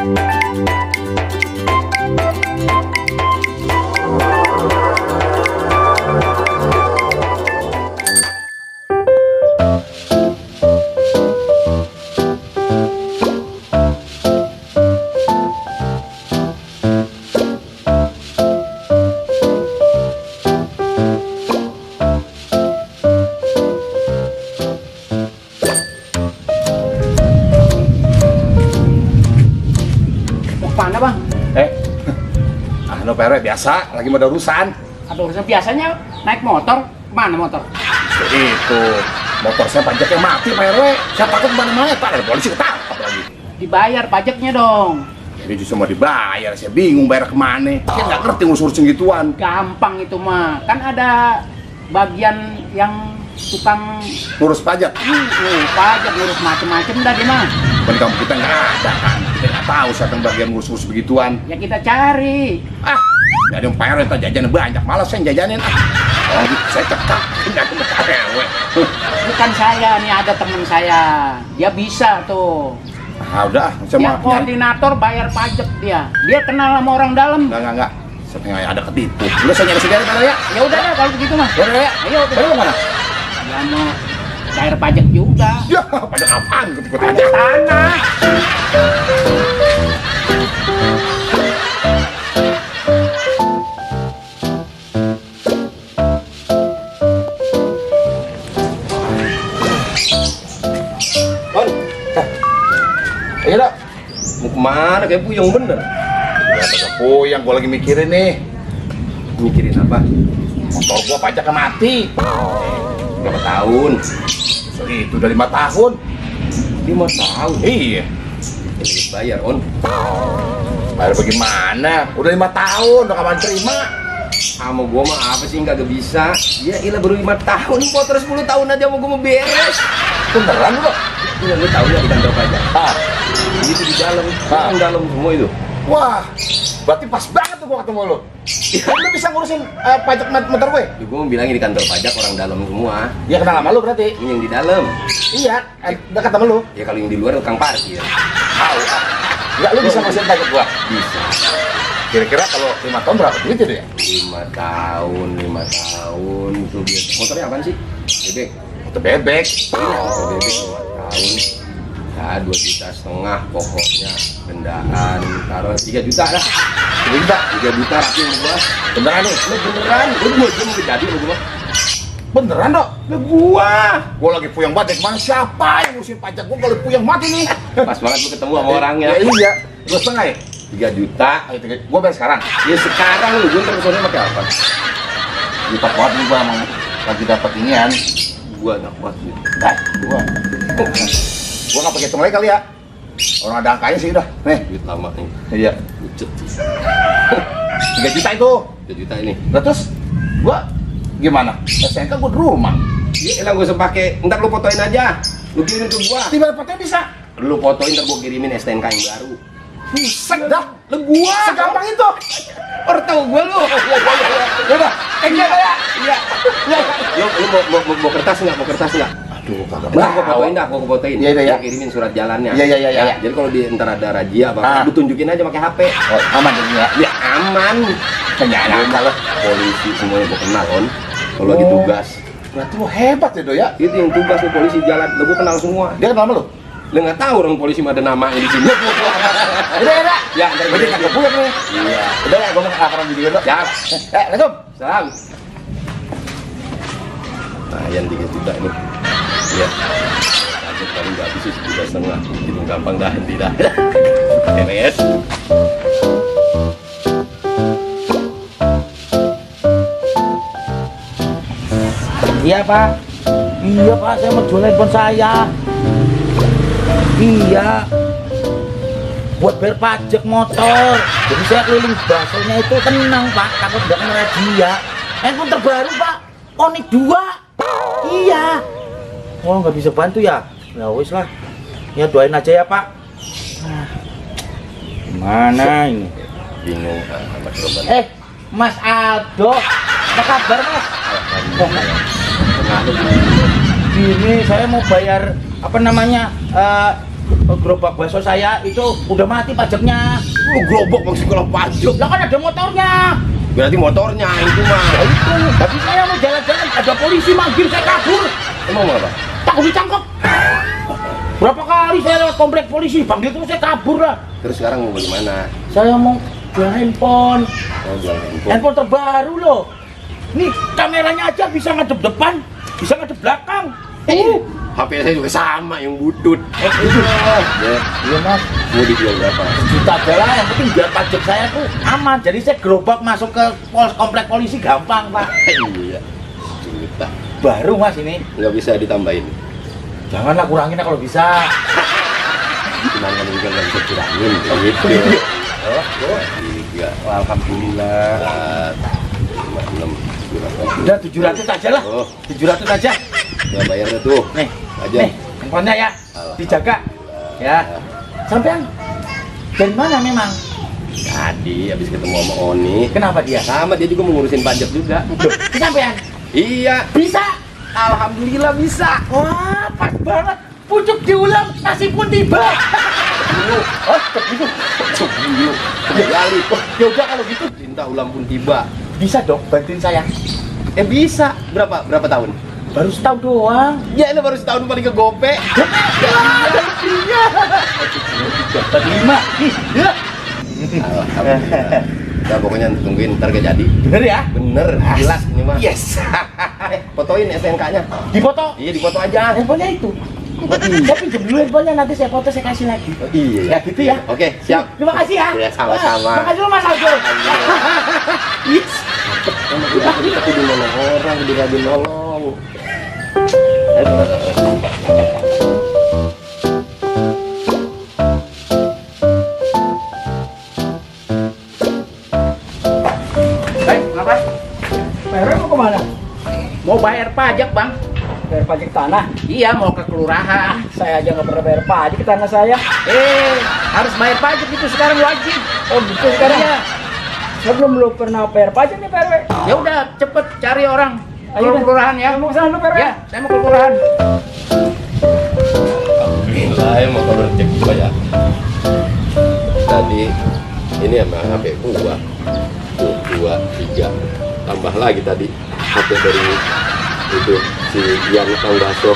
Mana bang? PRW biasa, lagi mau ada urusan. Ada urusan biasanya naik motor, mana motor? Itu motor saya pajaknya mati PRW. Saya takut kemana-mana, tak ada polisi ketangkap lagi. Dibayar pajaknya dong. Ini justru mau dibayar, saya bingung bayar kemana. Saya nggak ngerti ngurus-ngurusin gituan. Gampang itu mah, kan ada bagian yang tukang Ngurus pajak. pajak ngurus macem-macem dah dia mah. Bukan di kampung kita nggak ada kan. Kita nggak tahu siapa yang bagian ngurus-ngurus begituan. Ya kita cari. Nggak ada yang PRW, entah jajannya banyak. Malas saya jajanin. Oh gitu, saya cekak. Nggak ada PRW. Bukan saya, nih ada temen saya. Dia bisa tuh. Udah, saya Dia mau koordinator bayar pajak dia. Dia kenal sama orang dalam. Enggak. Saya pengen ada ketipu. Udah saya nyari sendiri kan ya. Ya udah kalau begitu mah. Ya udah ya. Ayo kita Ayo mana? Ya mau bayar pajak juga. Ya, pajak apaan? Ikut-ikut aja. Pajak tanah. Kon, ayo dah. Mau kemana? Kayak puyeng bener. Yang gua lagi mikirin nih. Mikirin apa? Motor gua pajaknya mati. Berapa tahun? Itu udah 5 tahun. 5 tahun. Iya. Ini bayar on. Bayar bagaimana? Udah 5 tahun, udah kapan terima? Sama gua mah apa sih nggak bisa? Ya ilah baru 5 tahun, motor 10 tahun aja mau gua mau beres. Beneran lu? Iya lu tahu ya di kantor pajak. Itu di dalam, di dalam semua itu. Wah, berarti pas banget tuh gua ketemu lu. Lu bisa ngurusin pajak motor gue? Ya, gua mau bilangin di kantor pajak orang dalam semua. Ya kenal sama lu berarti? Yang di dalam. Iya, dekat sama lu. Ya kalau yang di luar tukang parkir. Tahu. Enggak, lu bisa ngurusin pajak gua? Bisa. Kira-kira kalau 5 tahun berapa duit itu ya? 5 tahun itu biasa. Motornya apaan sih? Bebek. Motor bebek. Iya, motor bebek 5 tahun. Ya 2,5 juta pokoknya. Dendaan taruh 3 juta lah. 3 juta rapi sama gua. Beneran nih? Lu beneran? Lu mau jadi sama gua. Beneran dok? Lu gua Lagi puyeng banget, kemana siapa yang ngurusin pajak gua kalau puyeng mati nih? pas banget lu ketemu sama orangnya. Ya, iya, 2,5 ya? 3 juta. Ayo, gua bayar sekarang. Ya sekarang lu gua ntar kesana pakai apa? Lupa banget nih gua emang lagi dapet inian. Gua anak buat gitu. Gua nggak pakai hitung lagi kali ya. Orang ada angkanya sih udah. Nih, Duit lama nih. iya. Lucut. 3 juta itu. 3 juta ini. Nah, terus gua gimana? SNK gua di rumah. Ya elah gua usah pakai. Ntar lu fotoin aja. Lu kirimin ke gua. Tiba fotonya bisa. Lu fotoin ntar gua kirimin STNK yang baru. Buset dah. Lu gua. Segampang itu. Orang tahu gua lu. Ya udah, Iya kayak. Iya. Lu mau kertas enggak? Mau kertas enggak? Aduh, kagak Nah, gua fotoin dah, gua fotoin. Iya, iya, iya. Gua kirimin surat jalannya. Iya. Ya, jadi kalau di ntar ada razia apa, lu tunjukin aja pakai HP. Oh, aman jadi ya. Ya aman. Kenyang kalau Polisi semuanya gua kenal on. Kalau lagi tugas. berarti lu hebat ya, Do ya. Itu yang tugas nih polisi jalan. Lu gua kenal semua. Dia kenal sama lu? Lu nggak tahu orang polisi mah ada namanya di sini. Udah. Ya, ntar Berarti kagak puyeng nih. Iya. Udah ya, gua mau laporan video dulu. Ya. Assalamualaikum. Salam. Nah, yang 3 juta ini. Iya. Pajak paling nggak habis sih 1,5 juta. Itu gampang dah, tidak. Beres. Iya pak. Iya pak, saya mau jual handphone saya. Iya. Buat bayar pajak motor. Jadi saya keliling baksonya itu tenang pak, takut nggak kena razia. Handphone terbaru pak, Onyx 2. Iya. Oh nggak bisa bantu ya? Ya wis lah. Ya doain aja ya pak. Gimana ini? Bingung sama korban. Mas Aldo, apa kabar mas? Pengaruh. Gini saya mau bayar apa namanya Gerobak bakso saya itu udah mati pajaknya. Lu gerobak masih kalau pajak. Lah kan ada motornya. Berarti motornya itu mah. Ya itu, tapi saya mau jalan-jalan ada polisi manggil saya kabur. Emang apa? Takut ditangkap. Berapa kali saya lewat komplek polisi, panggil terus saya kabur lah. Terus sekarang mau bagaimana? Saya mau jual handphone. Oh, jual handphone. Handphone terbaru loh. Nih kameranya aja bisa ngadep depan, bisa ngadep belakang. HP saya juga sama yang butut. Iya. Ya, Iya mas. mau dijual berapa? Juta aja lah, yang penting biar pajak saya tuh aman. Jadi saya gerobak masuk ke komplek polisi gampang pak. Iya, juta. Baru mas ini. Nggak bisa ditambahin. Janganlah kurangin kalau bisa. Cuma kan juga nggak bisa kurangin gitu. Oh, tiga. Alhamdulillah. 5, 6, 7, Udah 700 aja lah. Oh. 700 aja. Udah bayar dah tuh. Nih, Aja. nih handphonenya ya. Dijaga. Ya. Sampean dari mana memang? Tadi habis ketemu sama Oni. Kenapa dia? Sama dia juga mau ngurusin pajak juga. Sampean Iya. bisa. Alhamdulillah bisa. Wah, pas banget. Pucuk diulang, nasi pun tiba. Oh, begitu. Dulu. Kali. Ya udah kalau gitu Cinta ulang pun tiba. bisa dong bantuin saya. Bisa. Berapa tahun? Baru setahun doang. Ya ini baru setahun paling ke gope. Dapat 5. Ya. Alhamdulillah. Nah, pokoknya tungguin ntar gak jadi. Bener ya? Bener, jelas ini mah. Yes. Fotoin SNK-nya. Dipoto. Iya, dipoto aja. Handphonenya itu. Saya pinjam dulu handphonenya, nanti saya foto saya kasih lagi. Oh, iya. Ya gitu ya. Oke, siap. Terima kasih ya. Ya, sama-sama. Terima kasih Mas Aldo. Yes. Aku dinolong orang, dirajin nolong. Kenapa? PRW mau kemana? Mau bayar pajak bang? Bayar pajak tanah. Iya mau ke kelurahan. Saya aja nggak pernah bayar pajak ke tanah saya. Harus bayar pajak itu sekarang wajib. Oh gitu sekarang ya. Saya belum pernah bayar pajak nih PRW. Ya udah cepet cari orang. Ayo, Ke kelurahan ya. Mau ke sana PRW? Ya, saya mau ke kelurahan. Saya mau kalau cek juga ya. Tadi ini emang HP gua. Tuh, 2, 3. Tambah lagi tadi HP dari itu si Ian Kang Baso.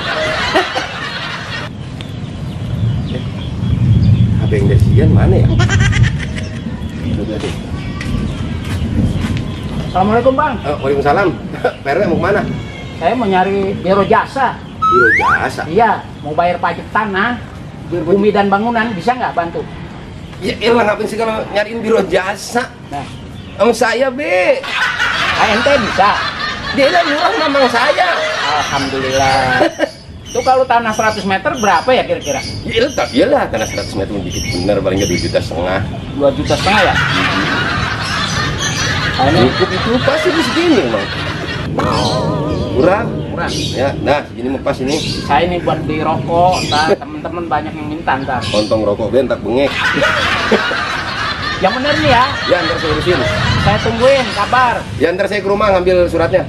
HP yang dari si Ian mana ya? Assalamualaikum bang. Waalaikumsalam. PRW mau kemana? Saya mau nyari biro jasa. Biro jasa. Iya, mau bayar pajak tanah, bumi dan bangunan, bisa nggak bantu? Ya elah ngapain sih kalau nyariin biro jasa? Nah, Om saya be. ANT bisa. Dia udah murah mamang saya. Alhamdulillah. Itu kalau tanah 100 meter berapa ya kira-kira? Iyalah tanah 100 meter dikit bener paling nggak 2,5 juta. 2,5 juta ya? Nah, ini Cukup itu pasti di segini emang. Kurang. kurang. Ya, nah segini mau pas ini. Saya ini buat beli rokok, ntar temen-temen banyak yang minta ntar. Kontong rokok gue entak bengek. Yang bener nih ya, Ya ntar saya urusin. saya tungguin kabar. Ya ntar saya ke rumah ngambil suratnya.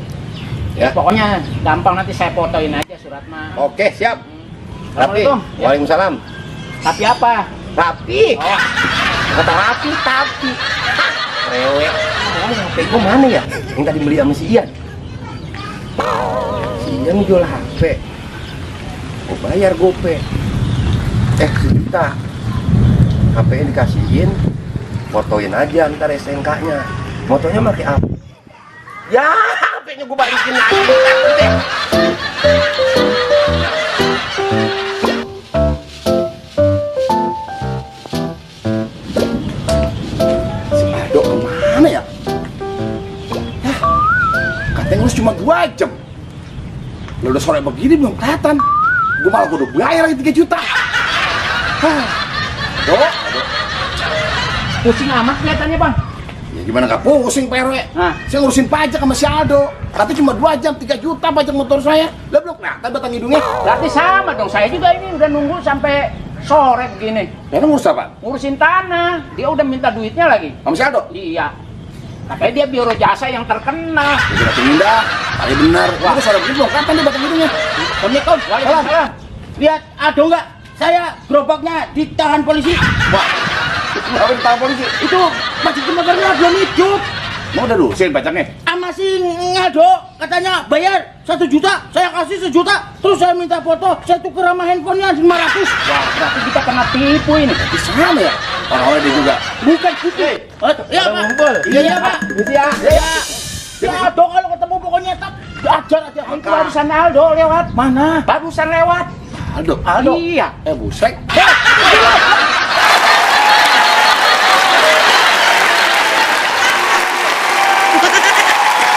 Ya. Pokoknya gampang nanti saya fotoin aja surat mah. Oke siap. Rapi. Assalamualaikum. Ya. Waalaikumsalam. Tapi apa? Rapi. Oh, Kata rapi tapi. Rewe. HP gue mana ya? Yang tadi beli sama si Ian. Si Ian jual HP. Mau bayar gope. 1 juta. HP-nya dikasihin. Fotoin aja ntar SNK-nya. Fotonya pakai apa? Ya, HP-nya gue balikin lagi. Takut deh. Si Ado kemana ya? Hah? Katanya lu cuma 2 jam. Lu udah sore begini belum kelihatan. Gue malah udah bayar lagi 3 juta. Hah? Ado. pusing amat kelihatannya bang. Ya gimana gak pusing PRW? Nah. Saya ngurusin pajak sama si Aldo. Katanya cuma 2 jam 3 juta pajak motor saya. Lah belum kelihatan batang hidungnya. Berarti sama dong, saya juga ini udah nunggu sampai sore begini. Lalu ngurus apa? Ngurusin tanah, dia udah minta duitnya lagi. Sama si Aldo? Iya. Katanya dia biro jasa yang terkenal. Udah pindah. Kali benar. Wah, sore begini belum kelihatan dia batang hidungnya. Assalamualaikum. Waalaikumsalam. Lihat, aduh nggak? saya gerobaknya ditahan polisi. Wah, kenapa ditangkap polisi? Itu pajak motornya belum hidup. Mau udah lusin pajaknya? Sama si Ngaldo katanya bayar 1 juta, saya kasih 1 juta, terus saya minta foto, saya tuker sama handphonenya 500. Wah, berarti kita kena tipu ini. Di sana ya? Orang-orang dia juga. Bukan gitu. Ya Pak. Iya Pak. Gitu ya. Ya Aldo kalau ketemu pokoknya tak ajar aja. Itu barusan Aldo lewat. Mana? Barusan lewat. Aldo. Iya. Busek. Hei,